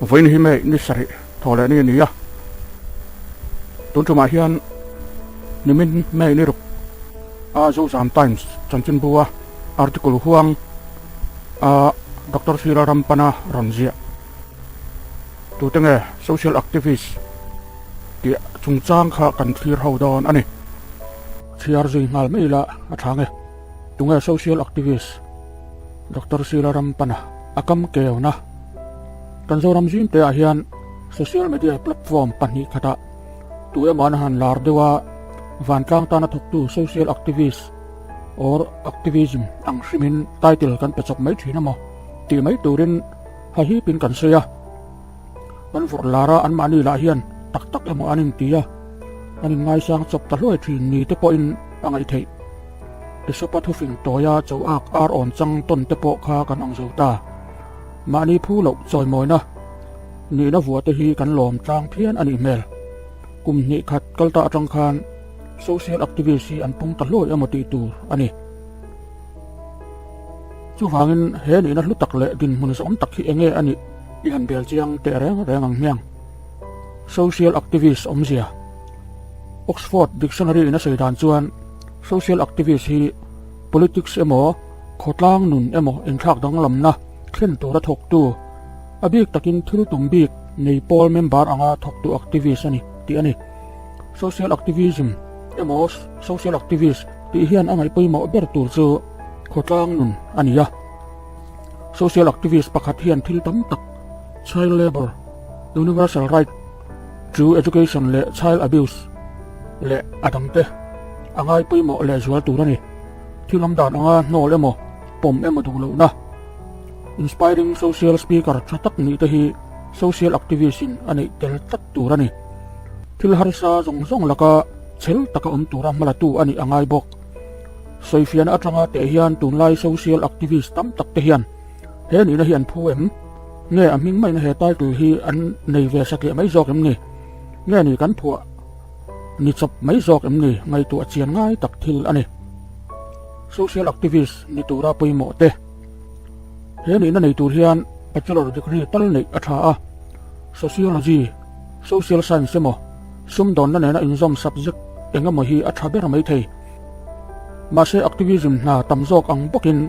Vawiin hi May ni sarih thaw leh ni a ni a, tun tumah hian nimin May ni ruk a Zozam Times chanchinbu a article huang a Doctor Sira Rampana rawn ziah tute nge social activist tih chungchang kha kan thlir ho dawn a ni. Chhiar zui nghal mai ila a tha nge. Tunge social activist Doctor Sila Rampana a kam keuna kan Zoram zim te ah hian social media platform pahnih khatah tu emaw an han lar deuh a, vantlang tana thawktu social activist or activism ang hrimin title kan pe chawp mai thin emaw tih mai turin hahipin kan sawi a. Kan vawrh lar a anmahni lah hian tak tak emaw an inti a, an inngaisang chawp ta hluai thin ni te pawhin a ngaih theih. Esopa thufing tawia cho ak ar awn chang tawn te pawh kha kan ang zo ta. Mahni phu loh chawimawina nihna vua te hi kan lawm tlang phian a nih hmel. Kum hnih khat kal ta atang khan social activist hi an pung ta hluai emaw tih tur a ni. Chuvangin he nihna hlu tak leh dinhmun zawm tak hi enge a nih i han bel chiang teh reng reng ang hmiang. Social activist awmzia Oxford Dictionary in a sawi dan chuan social activist hi politics emaw khawtlang nun emaw inthlak danglamna thlen tura thawktu, a bik takin thil tum bik nei pawl member anga thawktu activist a ni tih a ni. Social activism emaw social activist tih hian a ngaih pawimawh ber tur chu khawtlang nun a ni a. Social activist pakhat hian thil tam tak child labour, universal right to education leh child abuse leh a dangte a ngai pawimawh lehzual tur a ni. Thil awm dan anga hnawl emaw pawm emaw duh lohna inspiring social speaker tha tak nih te hi social activist in a neih tel tlat tur a ni. Thil harsa zawng zawng laka chhel taka awm tura hmalatu a nih a ngai bawk. Sawifiahna atanga teh hian tunlai social activist tam tak te hian he nihna hi an phu em? Nge a hming maina he title hi an nei ve satliah mai zawk em ni? Nge ni kan phuah ni chawp mai zawk em ni? Ngaihtuah chian ngai tak thil a ni. Social activist ni tura pawimawh te he nihna nei tur hian bachelor degree tal neih a tha a, sociology, social science emaw sumdawnna nena inzawm subject eng emaw hi a tha ber mai thei. Mahse activism hna tam zawk ang bawkin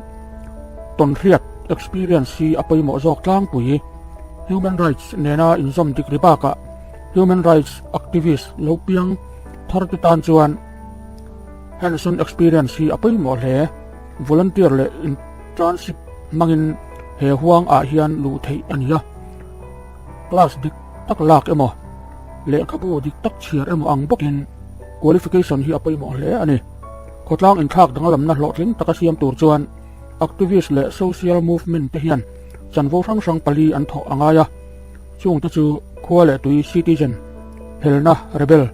tawnhriat, experience, hi a pawimawh zawk tlangpui. Human rights nena inzawm dik ri bakah human rights activist lo piang thar te tan chuan hands-on experience hi a pawimawh hle. Volunteer leh internship hmangin he huang ah hian luh theih a ni a. Class dik tak lak emaw, lehkhabu dik tak chhiar emaw ang bawkin qualification hi a pawimawh hle a ni. Khawtlang inthlak danglamna hlawhtling taka siam tur chuan activist leh social movement te hian chanvo hrang hrang pali an thawh a ngai a, chungte chu khua leh tui citizen, helna, rebel,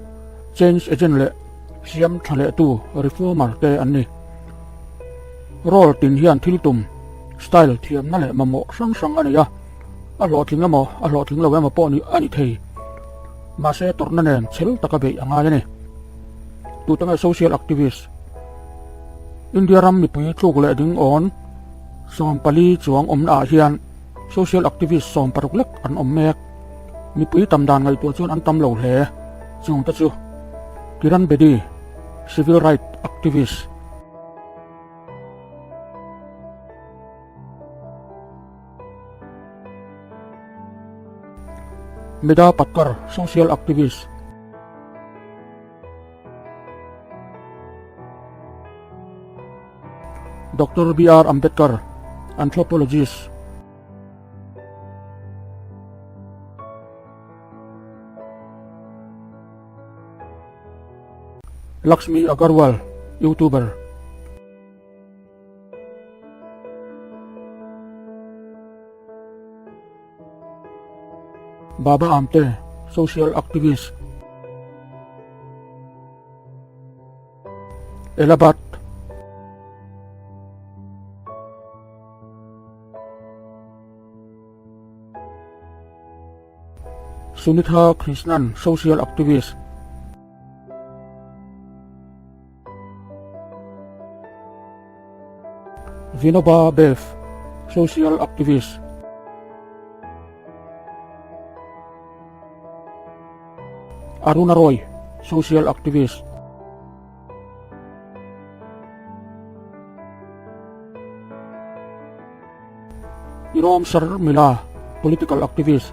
change agent leh siam tha lehtu, reformer, te an ni. Role tin hian thil tum, style, thiamna leh mamawh hrang hrang a nei a. A hlawhtling emaw, a hlawhtling lo emaw pawh ni a ni thei. Mahse tawrhna nen chhel taka beih a ngai a ni. Tute nge social activist? India ram mipui tluk leh ding awn 14 chuang awmna ah hian social activist 16 lek an awm mek. Mipui tam dan ngaihtuah chuan an tam lo hle. Chungte chu Kiran Bedi, civil right activist. Medha Patkar, social activist. Doctor BR Ambedkar, anthropologist. Lakshmi Agarwal, YouTuber. Baba Amte, social activist. Ela Bhatt. Sunitha Krishnan, social activist. Vinoba Bhave, social activist. Aruna Roy, Social Activist. Irom Sharmila, Political Activist.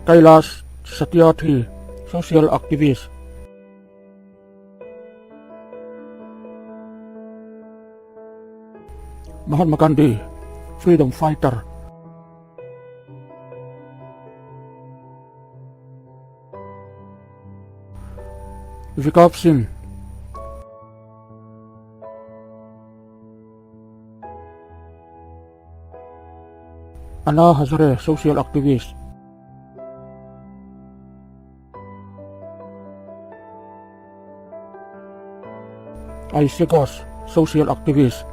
Kailash Satyarthi, Social Activist. Mahatma Gandhi, Freedom Fighter. Vikalp Singh. Anna Hazare, Social Activist. Aisha Ghosh, Social Activist.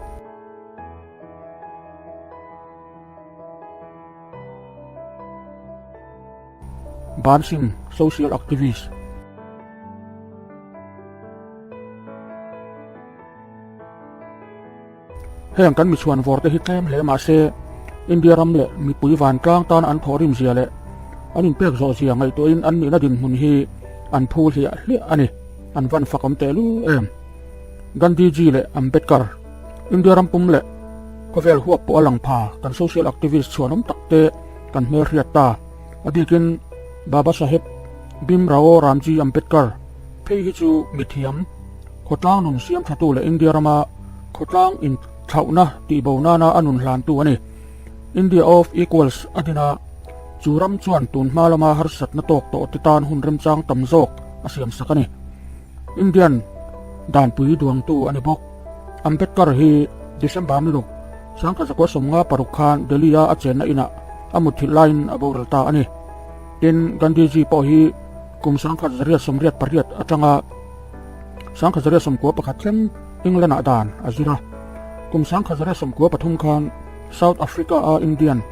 Ban Singh, Social Activist. Heng kan michhuan vawr te hi tlem hle mah se India ram leh mipui vantlang tan an thawhrim zia leh an inpek zawh zia ngaihtuahin an nihna dinhmun hi an phu hliah hliah a ni. An van fak awm teh lu em. Gandhiji leh Ambedkar, India ram pum leh khawvel huap pawh a lang pha kan social activist chhuanawm tak te kan hmelhriat ta. A bikin Baba Saheb Bhim Rao Ramji Ambedkar phei hi chu mithiam, Khawtlang nun siam thatu leh India rama khawtlang inthlauhna tihbo nana a nun hlantu a ni. India of Equals a din a, chu ram chuan tun hma lama harsatna tawk tawh te tan hun remchang tam zawk a siam sak a ni. Indian danpui duangtu a ni bawk. Ambedkar hi December ni ruk, 1956 khan Delhi-a a chenna inah a mutthilh laiin a boral ta a ni. Tin, Gandhiji pawh hi kum 1988 atanga 1991 thleng England-ah dan a zir a. Kum 1993 khan South Africa-a Indian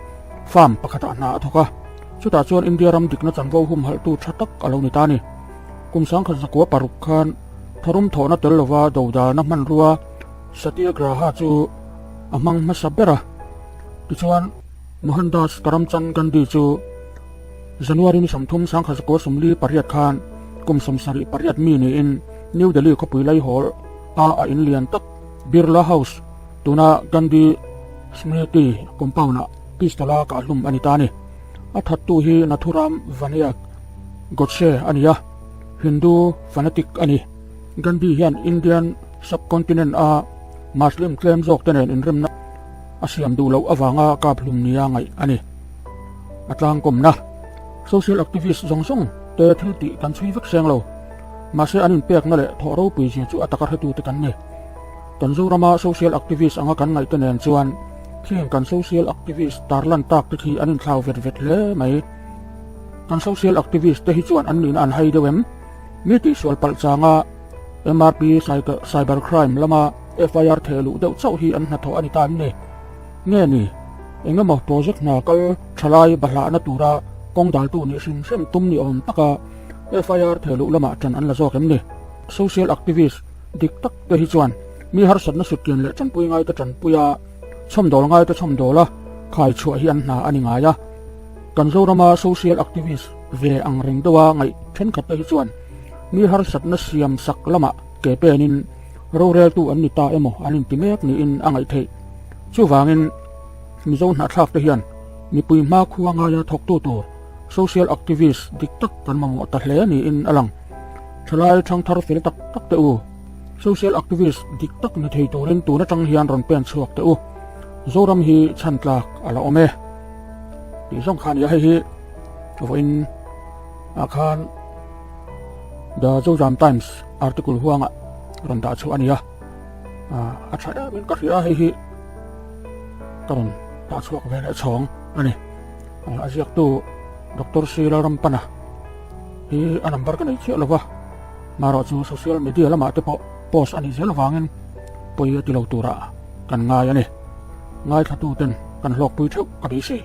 farm pakhatah hna a thawk a, chutah chuan India ram dikna chanvo humhalhtu tha tak a lo ni ta a ni. Kum 1906 khan tharum thawhna tel lova dodalna hmanrua Satyagraha chu a hmang hmasa ber a. Tichuan, Mohandas Karamchand Gandhi chu January ni 30, 1948 khan kum 78 mi niin New Delhi khawpui Laihawl a a in lian tak Birla House tuna Gandhi Smriti compound ah pistol a kah hlum a ni ta a ni. A thattu hi Nathuram Vinayak Godse a ni a, Hindu fanatic a ni. Gandhi hian Indian subcontinent a Muslim tlem zawk te nen inremna a siam duh loh avanga kap hlum nia ngaih a ni. A tlangkawmna social activist zawng zawng te thil tih kan chhui vek seng lo. Mahse an inpekna leh thawh ropui zia chu a taka hretute kan ni. Kan Zorama social activist anga kan ngaihte nen chuan khing kan social activist tarlan tak te khi an inthlau vet vet hle mai. Kan social activist te hi chuan an nihna an hai deuh em? Mi tihsual palh changa MRP cyber crime lama FIR theh luh deuh chauh hi an hnathawh a ni ta em ni? Nge ni, eng emaw project hna kal thalai bahlahna tura kawng daltu nih hrim hrim tum ni awm taka FIR theh luh lamah ṭan an la zawk em ni? Social activist dik tak te hi chuan mi harsatna sutkian leh ṭanpui ngaite ṭanpui a, chhawmdawl ngaite chhawmdawl a, khai chhuah hi an hna a ni ngai a. Kan Zorama social activist ve ang reng deuha ngaih ṭhenkhat te hi chuan mi harsatna siam sak lamah ke penin roreltu an ni ta emaw an inti mek niin a ngaih theih. Chuvangin Mizo hnahthlak te hian mipui hmakhua ngaia thawktu tur social activist dik tak kan mamawh ta hle niin a lang. Thalai thangthar fel tak tak teh u. Social activist dik tak ni thei turin tun atang hian rawn pen chhuak teh u. Zoram hi chhan tlak a la awm e. Tih zawng kha a ni a, hei hi vawiin ah khan The Zozam Times article huangah rawn dah chhuah a ni a. A tha em in ka hria a, hei hi ka rawn dah chhuak ve leh chhawng a ni. A ziaktu Doctor C Lalrampana hi a number ka nei chiah lova, marawh chu social media lamah te pawh post a nih zel avangin pawi a ti lo turah kan ngai a ni. Ngaithlatuten kan hlawkpui theuh ka beisei.